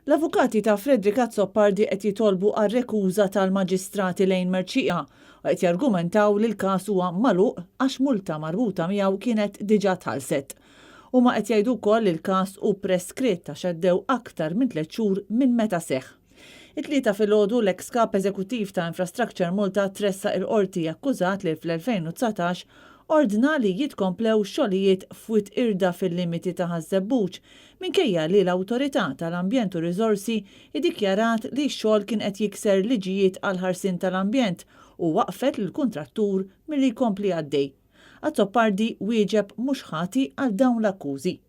L-avukati ta' Frederick Azzopardi qed jitolbu għar-rekuża tal-Maġistrat Elaine Mercieca u qed jargumentaw li l-każ huwa magħluq għax multa marbuta miegħu kienet diġà tħallset. Huma qed jgħidu wkoll li l-każ hu preskritt għax għaddew aktar minn tlett xhur minn meta seħħ. It-Tlieta filgħodu l-eks Kap Eżekuttiv ta' Infrastructure Malta tressaq il-Qorti akkużat li fl-2019 ordna li jitkomplew xogħlijiet f'Wied Qirda fil-limiti ta' Ħaż-Żebbuġ minkejja li l-Awtorità tal-Ambjent u Riżorsi idikjarat li x-xogħol kien qed jikser liġijiet għall-ħarsien tal-ambjent u waqqfet lill-kuntrattur milli jkompli għaddej. Azzopardi wieġeb mhux ħati għal dawn l-akkużi.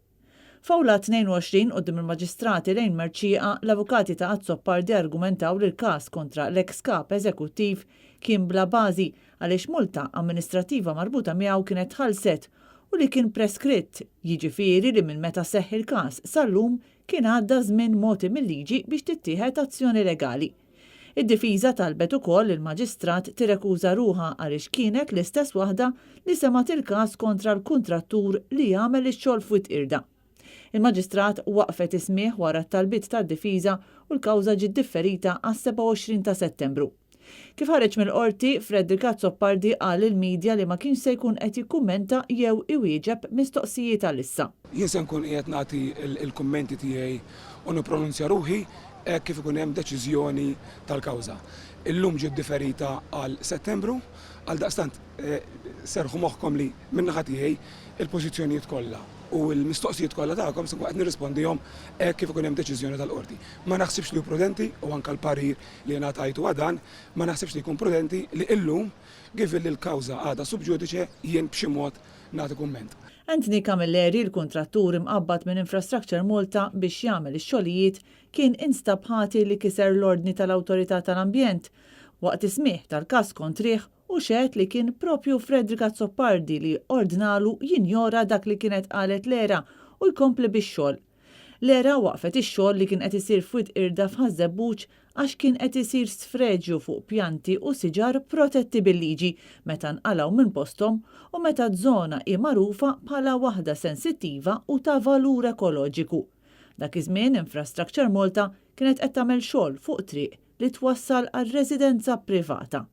F'Awla 22 quddiem il-Maġistrat Elaine Mercieca, l-avukati ta' Azzopardi argumentaw li l-każ kontra l-eks Kap Eżekuttiv kien bla bażi għaliex multa amministrattiva marbuta miegħu kienet tħallset u li kien preskritt, jiġifieri li minn meta seħħ il-każ sal-lum kien għadda żmien mogħti mil-liġi biex tittieħed azzjoni legali. Id-difiża talbet ukoll li l-Maġistrat tirrekuża ruħha għaliex kienet l-istess waħda li semgħet il-każ kontra l-kuntrattur li għamel ix-xogħol f'Wied Qirda. Il-Maġistrat waqqfet is-smigħ wara t-talbiet tad-difiża u l-kawża ġiet differita għas-27 ta' Settembru. Kif ħareġ mill-Qorti, Frederick Azzopardi qal lill-midja li ma kienx se jkun qed jikkummenta jew iwieġeb mistoqsijiet għalissa. Jien se nkun qiegħed nagħti l-kummenti tiegħi u nippronunzja ruħi hekk kif ikun hemm deċiżjoni tal-kawża. Illum ġiet diferita għal Settembru, għaldaqstant serrħu moħħkom li min-naħa tiegħi il-pożizzjonijiet kollha u l-mistoqsijiet kollha tagħkom se nkun qed nirrispondihom hekk kif ikun hemm deċiżjoni tal-Qorti. Ma naħsibx li hu prudenti u anke l-parir li ngħatajt huwa dan, ma naħsibx li jkun prudenti li illum, given li l-kawża għadha sub judice, jien b'xi mod nagħti kumment. Anthony Camilleri, il-kuntrattur imqabbad minn Infrastructure Malta biex jagħmel ix-xogħlijiet, kien instab ħati li kiser l-ordni tal-Awtorità tal-Ambjent. Waqt is-smigħ tal-każ kontrih, hu xehed li kien proprju Frederick Azzopardi li ordnalu jinjora dak li kienet qalet l-ERA u jkompli bix-xogħol. L-ERA waqqfet ix-xogħol li kien qed isir f'Wied Qirda f'Ħaż-Żebbuġ għax kien qed isir sfreġju fuq pjanti u siġar protetti bil-liġi meta nqalgħu minn posthom u meta z-zona hi magħrufa bħala waħda sensittiva u ta' valur ekoloġiku. Dak iż-żmien Infrastructure Malta kienet qed tagħmel xogħol fuq triq li twassal għal residenza privata.